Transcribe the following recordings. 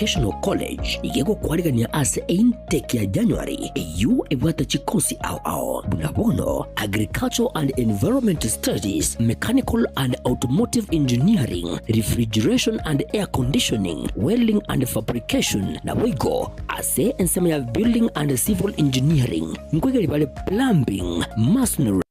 Vocational College nigo egokwarigania ase eintake ya January eyio ebwate chikosi ao ao buna bono Agricultural and Environment Studies, Mechanical and Automotive Engineering, Refrigeration and Air Conditioning, Welding and Fabrication naboigo ase ensemo ya Building and Civil Engineering nkoigeri bare Plumbing, Masonry,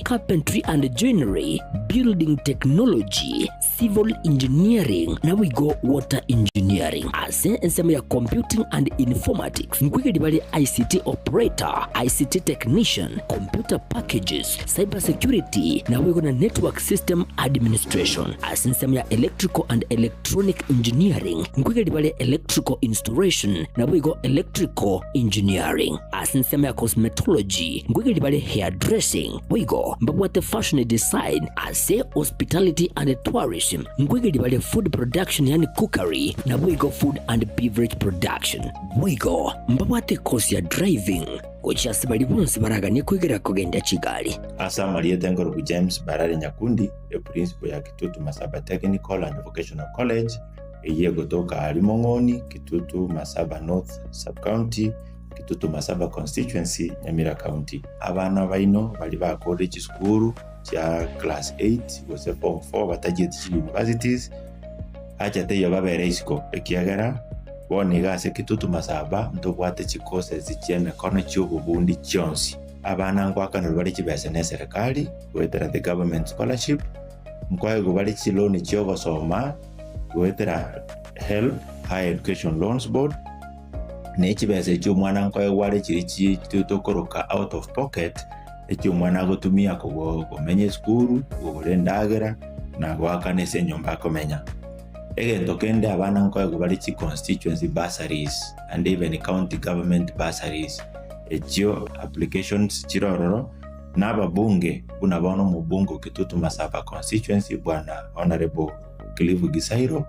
Carpentry and Joinery, Building Technology, Civil Engineering, naboigo Water Engineering. Ase ensemo ya Computing and Informatics, nkoigeria bare ICT Operator, ICT Technician, Computer Packages, Cyber Security, naboigo na Network System Administration. Ase ensemo ya Electrical and Electronic Engineering, nkoigeria bare Electrical Installation, naboigo Electrical Engineering. Ase ensemo ya cosmetology nkoigereria bare hairdressing, boigo mbabwate fashion design. Ase hospitality and tourism nkoigereria bare food production yaani cookery naboigo food and beverage production. Boigo mbabwate ecourse ya driving gochia ase baria bonsi baraganie koigerera kogendia chigari. Ase amarieta enkorokwa James Barare Nyakundi, eprinciple ya Kitutu Masaba Technical and Vocational College, eyio egotoka aria Mong'oni, Kitutu Masaba North Sub-County, Kitutu Masaba Constituency, Nyamira County. Abana baino baria bakorire chisukuru chia class eight gose form four batachieti chi universities, acha teiyo babere isiko ekiagera bono iga ase Kitutu Masaba ntobwate chi courses chia emekono chia obobundi chionsi. Abana ngoakanerwa bare chibesa na eserekari goetera the government scholarship, nkoegwa bare chiloan chia ogosoma goetera HELB, Higher Education Loans Board, Ne chibesa echio omwana nkoegwa are chiria chi tokoroka out of pocket, echio omwana agotumia kogo komenya esukuru, kogora endagera, na goakana ase enyomba akomenya. Egento kende abana nkoegwa bare chi constituency bursaries and even county government bursaries, echio applications chire ororo, na ababunge buna bono omobunge o Kitutu Masaba constituency bwana Honourable Cliff Gisairo,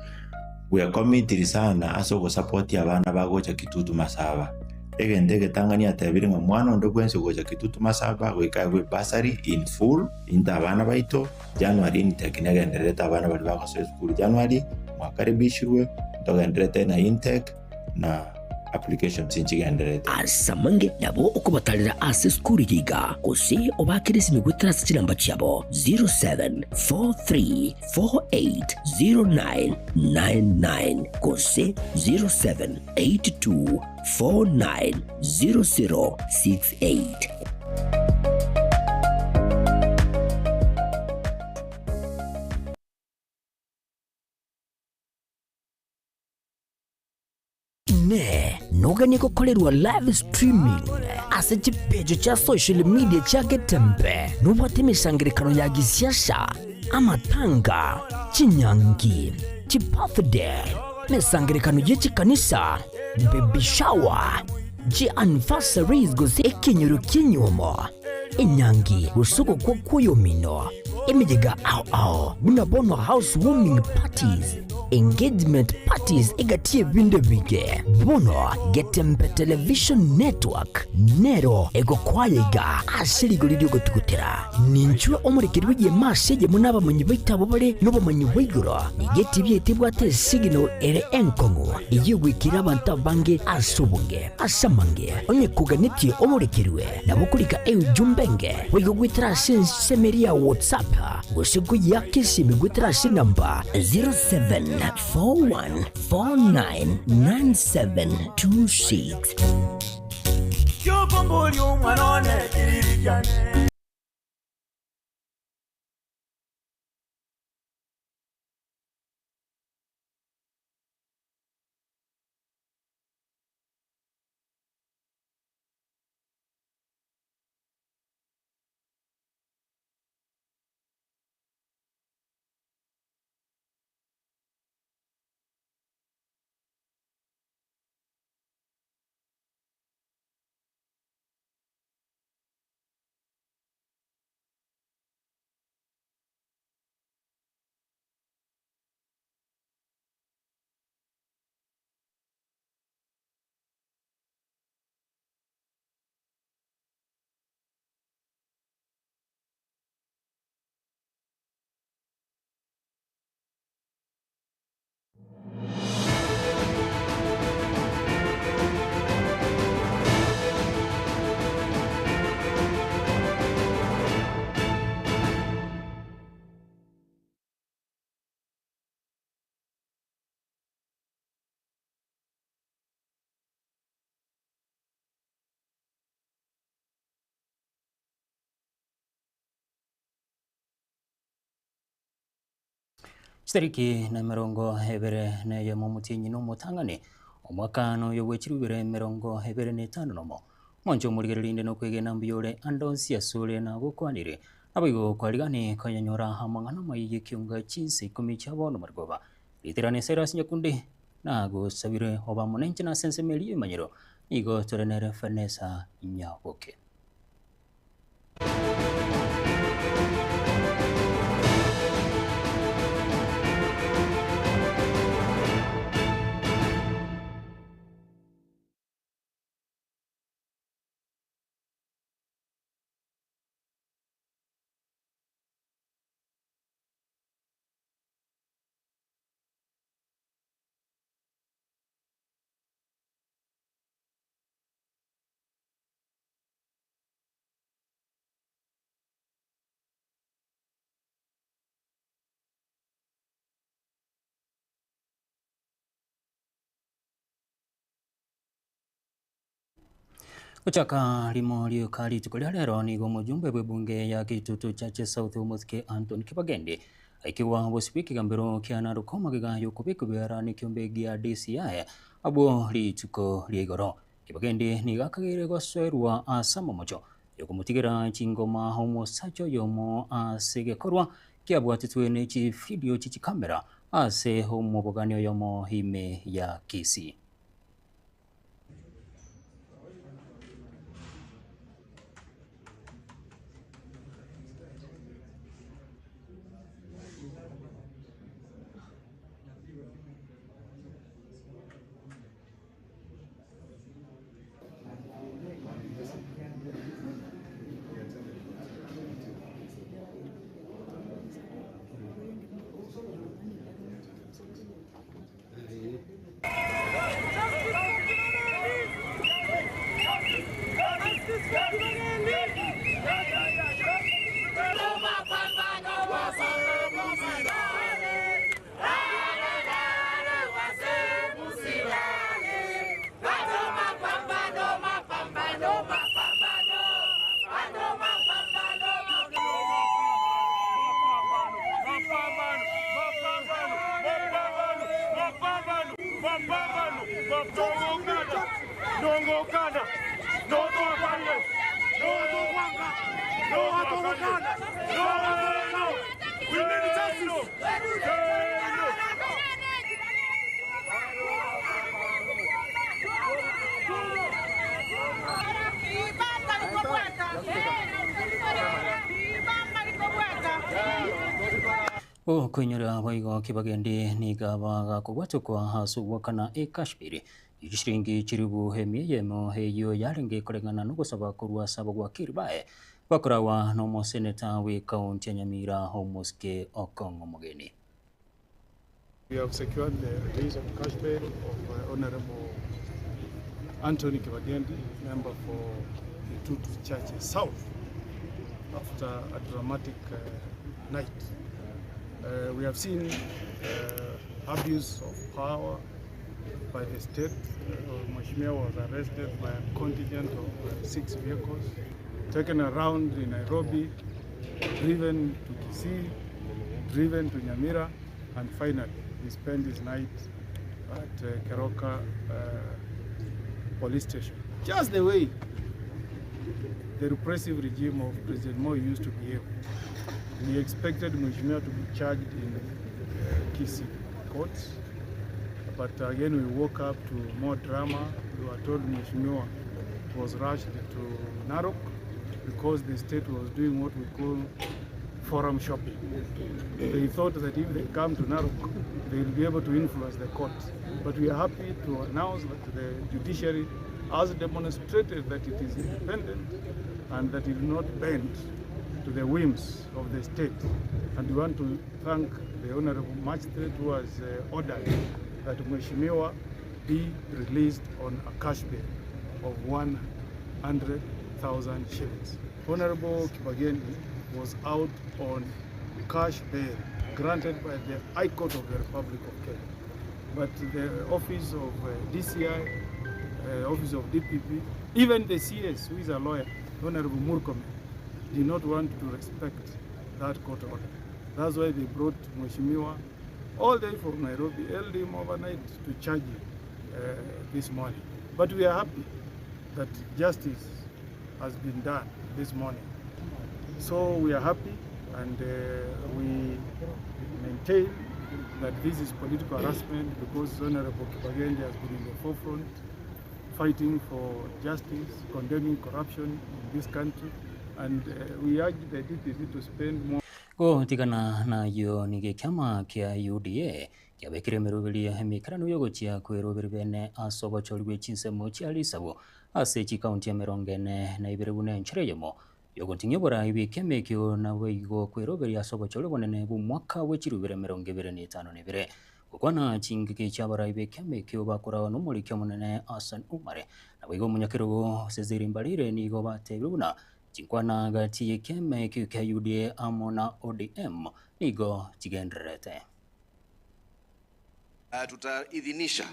Bwekomitiri sana ase ogosapotia abana bagocha Kitutu Masaba. Egento egetang'ani atebire ng'a mwana onde bwensi ogocha Kitutu Masaba goika aegwe ebursary in full into abana baito, January intake negendererete abana baria bagosoa esukuru January, mwakaribishirwe, ntogendererete na intake na applications nchigendererete. Ase amange nabo okobatarera ase esukuru eye iga, gose obaakere esimi goetera ase chinamba chiabo 0743 480999 gose 0782490068. Inee! Noganie gokorerwa live streaming ase chipeji chia social media chia Getembe? Nobwate emesangererekano ya gisiasa, amatanga, chinyangi, chibirthday, emesangererekano ye chikanisa, baby shower, chianniversaries gose ekenyoro ki'enyuomo, enyangi gose ogokwa kw'oyomino, emeyega ao ao buna bono house warming parties, engagement parties egati y'ebinto ebinge. Bono Getembe Television Network nero egokwaya iga ase rigori ri'ogotugutera. Ninchwe omorekeri bw'egeema ase eyemo n'abamanyi baito abwo bare nobomanyi bwa igoro. Nigo etibi yaito ebwate esignal ere enkong'u eyio egoikera abanto abange ase obonge. Ase amange, onye koganetie omorekerwe, nabo okorika eujumbe enge boigo goetera ase ensemo eria ya WhatsApp gose koyeaka esimi goetera ase enamba 0741499726. Kiokomboria omwana one kiriri kiane. Chitariki nemerongo ebere neyemo omotienyi na omotang'ani, omwaka noyo bwe chilifu ibere 25 nomo. Mwanche omorigereria inde nokwegena mbuya ore ande onsi asore nagokwanire. Naboigo kwarigani koyanyora amang'ana amaya y'ekionga chinsa ikomi chia bono marogoba. Ritirane Cyrus Nyakundi nagosabire obe amo nainche nase ensemo eria y'emanyero, nigo tore nere Vanessa Nyaboke. Gochaka rimo rioka rituko ria rero nigo omojumbe bw'ebunge ya Kitutu Chache South Omosike Anthony Kibagendi aikigwa bosio bw'ekegambero kia Narok magega y'okobekwa ebiara nekiombe gia DCI abwo rituko ria igoro. Kibagendi nigo akageire gosoerwa ase amamocho yokomotigera chingoma omosacha oyomo ase egekorwa kiabwatetwe ne chifidio chie chikamera ase omobogani oyomo ime ya Kisii. Okoinyora boigo kibagendi nigo bagakobwatokwa ase ogwakana ekashbiri ye chishilingi chilifu emia eyemo eyio yarenge koreng'ana nogosaba korwa ase abagwakeri baye bakoragwa nomoseneta bw'ekaunti ya Nyamira Omosike Okong'o Omogeni. We have secured the release on cash bail of Honorable Anthony Kibagendi, member for Kitutu Church South, after a dramatic night. We have seen abuse of power by the state. Mheshimiwa was arrested by a contingent of 6 vehicles, taken around in Nairobi, driven to Kisii, driven to Nyamira, and finally he spent his night at Keroka police station. Just the way the repressive regime of President Moi used to behave. We expected Mheshimiwa to be charged in Kisii courts, but again we woke up to more drama. We were told Mheshimiwa was rushed to Narok because the state was doing what we call forum shopping. They thought that if they come to Narok, they will be able to influence the court. But we are happy to announce that the judiciary has demonstrated that it is independent and that it will not bend to the whims of the state. And we want to thank the Honorable Magistrate who has ordered that Mheshimiwa be released on a cash bail of 100,000 shillings. Honorable Kibagendi was out on cash bail granted by the High Court of the Republic of Kenya. But the office of DCI, office of DPP, even the CS, who is a lawyer, Honorable Murkomen, did not want to respect that court order. That's why they brought Mheshimiwa all the way from Nairobi, held him overnight to charge him this morning. But we are happy that justice has been done this morning. So we are happy and we maintain that this is political harassment because Honorable Kibagendi has been in the forefront fighting for justice, condemning corruption in this country, and we urge the DPP to spend more. Gotigana nayio nigo ekiama kia UDA kiabekire emeroberio emaikeranu yogochia kweroberia bene ase obochori bwe chinsemo chia risabu ase chikaunti emerongo ene na ibere buna enchera eyemo yogoting'ia oborai bwe ekiama ekio naboigo kweroberia ase obochori obonene bw'omwaka bwe chirubere emerongo ebere na etano na ebere. Gokwana chingaki chi'abarai b'ekiama ekio bakoragwa n'omoriki omonene Hassan Omar, naboigo omonyakerogo Cecily Mbarire nigo batebire buna chinkwana gati y'ekiama ekio kia UDA amo na ODM nigo chigendererete. Tutaidhinisha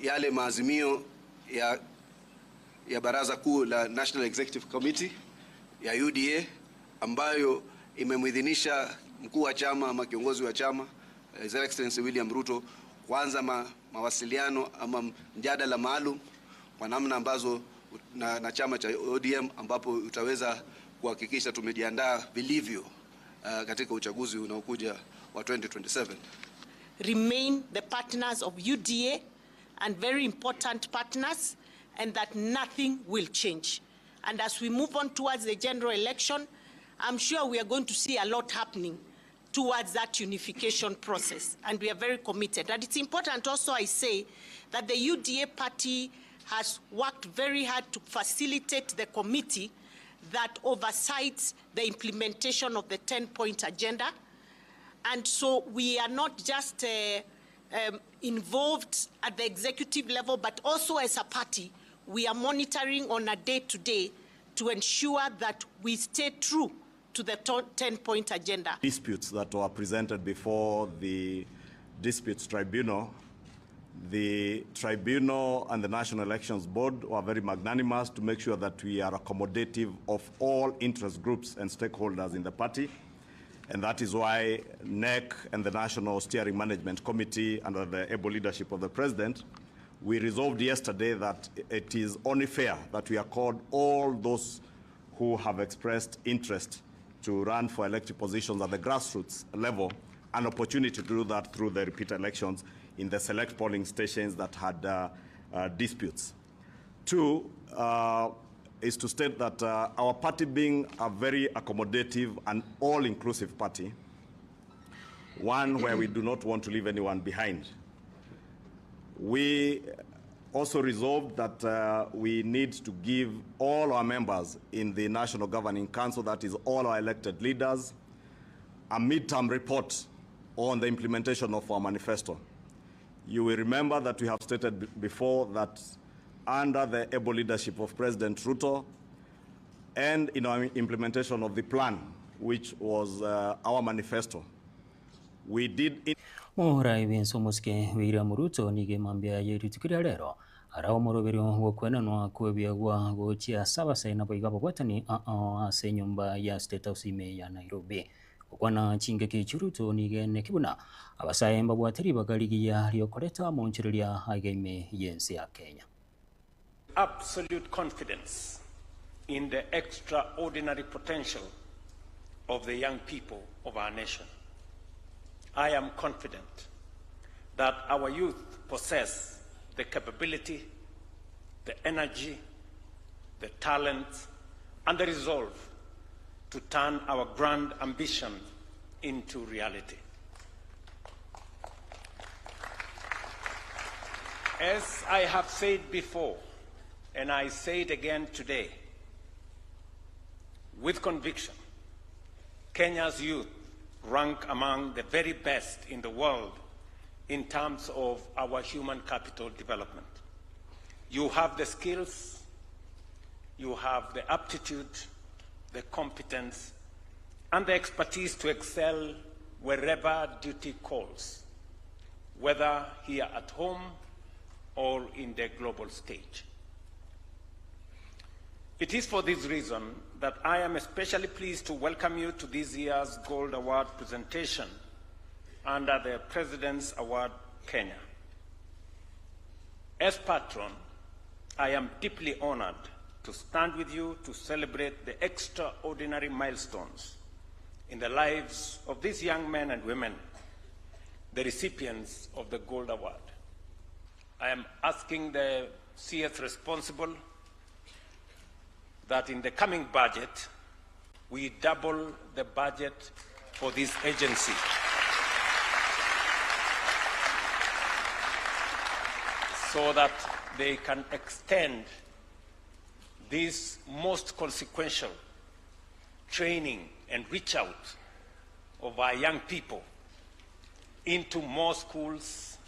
yale maazimio ya Baraza Kuu la National Executive Committee ya UDA ambayo imemwidhinisha mkuu wa chama ama kiongozi wa chama His Excellency William Ruto kuanza mawasiliano ama mjadala maalum kwa namna ambazo na chama cha ODM ambapo utaweza kuhakikisha tumejiandaa vilivyo katika uchaguzi unaokuja wa 2027. Remain the partners of UDA and very important partners, and that nothing will change. And as we move on towards the general election, I'm sure we are going to see a lot happening towards that unification process, and we are very committed. And it's important also, I say, that the UDA party has worked very hard to facilitate the committee that oversights the implementation of the 10-point agenda. And so we are not just involved at the executive level, but also as a party, we are monitoring on a day-to-day to ensure that we stay true to the 10-point agenda. Disputes that were presented before the Disputes Tribunal, the Tribunal and the National Elections Board were very magnanimous to make sure that we are accommodative of all interest groups and stakeholders in the party. And that is why NEC and the National Steering Management Committee, under the able leadership of the President, we resolved yesterday that it is only fair that we accord all those who have expressed interest to run for elected positions at the grassroots level an opportunity to do that through the repeat elections in the select polling stations that had disputes. Two, is to state that our party being a very accommodative and all-inclusive party, one where we do not want to leave anyone behind. We also resolved that we need to give all our members in the National Governing Council, that is all our elected leaders, a midterm report on the implementation of our manifesto. You will remember that we have stated before that under the able leadership of President Ruto and in our implementation of the plan, which was our manifesto, we did... Morai b'ense omosike William Ruto nigo emambia ye rituko ria rero ara omoroberio gokwenanwa kwebiagwa gochia ase abasai naboigo ababwatani aa ase enyomba ya State House ime ya Nairobi. Gokwana chingaki echi Ruto nigo eneki buna abasae mbabwate ribaga rigiya riokoreta omonchereria aiga ime y'ense ya Kenya. Absolute confidence in the extraordinary potential of the young people of our nation. I am confident that our youth possess the capability, the energy, the talent, and the resolve to turn our grand ambition into reality. As I have said before, and I say it again today, with conviction, Kenya's youth rank among the very best in the world in terms of our human capital development. You have the skills, you have the aptitude, the competence, and the expertise to excel wherever duty calls, whether here at home or in the global stage. It is for this reason that I am especially pleased to welcome you to this year's Gold Award presentation under the President's Award Kenya. As patron, I am deeply honored to stand with you to celebrate the extraordinary milestones in the lives of these young men and women, the recipients of the Gold Award. I am asking the CS responsible that in the coming budget, we double the budget for this agency. So that they can extend this most consequential training and reach out of our young people into more schools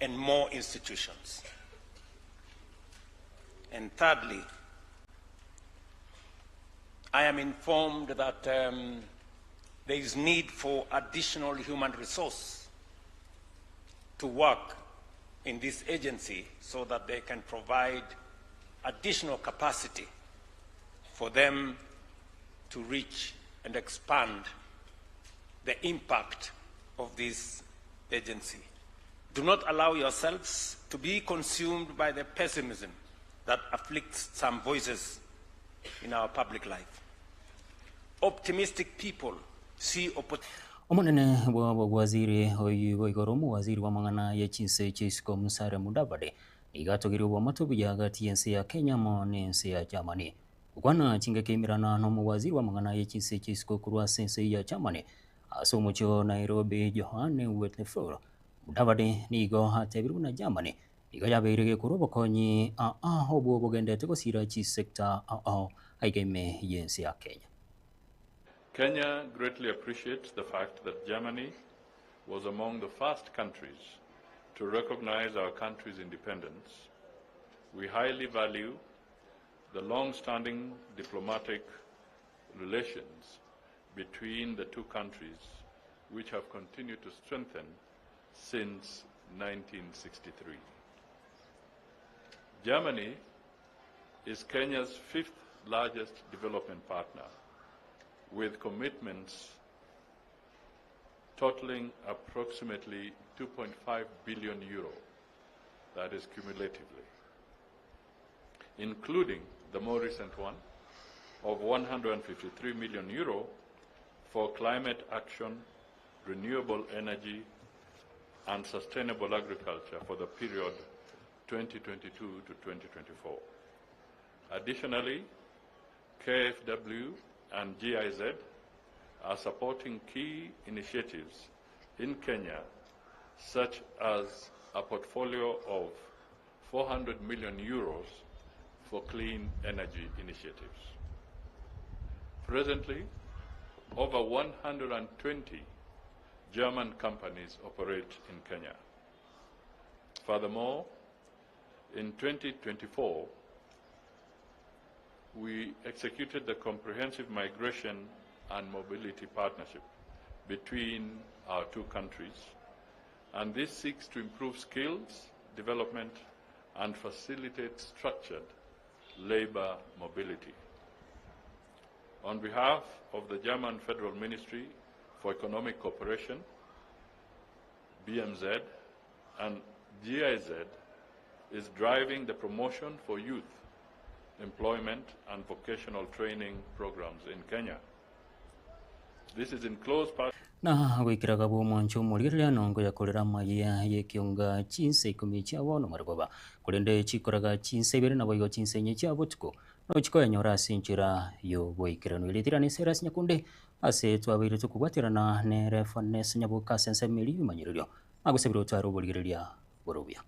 and more institutions. And thirdly, I am informed that um, there is need for additional human resource to work in this agency so that they can provide additional capacity for them to reach and expand the impact of this agency. Do not allow yourselves to be consumed by the pessimism that afflicts some voices in our public life. Optimistic people see opportunity. Omonene bw'obowaziri oyio boigo ore omowaziri bw'amang'ana ye chinse chia isiko Musalia Mudavadi nigo atogirie oboamate obuya gati y'ense ya Kenya amo n'ense ya Germany. Gokwana chingaki emerana n'omowaziri bw'amang'ana ye chinse chia isiko korwa ase ense ya Germany ase omochie o Nairobi Johann Wadephul, Mudavadi nigo atebirie buna Germany nigo yabeire gekorwa obokonyi aa obwo bogendete gosira chisector ao aiga ime y'ense ya Kenya. Kenya greatly appreciates the fact that Germany was among the first countries to recognize our country's independence. We highly value the long-standing diplomatic relations between the two countries, which have continued to strengthen since 1963. Germany is Kenya's fifth largest development partner, with commitments totaling approximately 2.5 billion euro, that is cumulatively, including the more recent one of 153 million euro for climate action, renewable energy, and sustainable agriculture for the period 2022 to 2024. Additionally, KfW and GIZ are supporting key initiatives in Kenya, such as a portfolio of 400 million euros for clean energy initiatives. Presently, over 120 German companies operate in Kenya. Furthermore, in 2024, we executed the comprehensive migration and mobility partnership between our two countries, and this seeks to improve skills development and facilitate structured labor mobility. On behalf of the German Federal Ministry for Economic Cooperation, BMZ, and GIZ is driving the promotion for youth employment and vocational training programs in Kenya. This is in close part Na goikera gabwo omwancho omorigereria nongo yakorera amaya y'ekionga chinsa ikomi chia bono marogoba, korende chikoraga chinsa ibere naboigo chinsa inye chia botuko, nochikoyanyora ase enchera y'oboikeranu. Erieta riane Silas Nyakunde, ase twabeire tokobwaterana nere Vanessa Nyaboka ase ensemo eria y'ebimanyererio, nagosabire otware oborigereria bore obuya.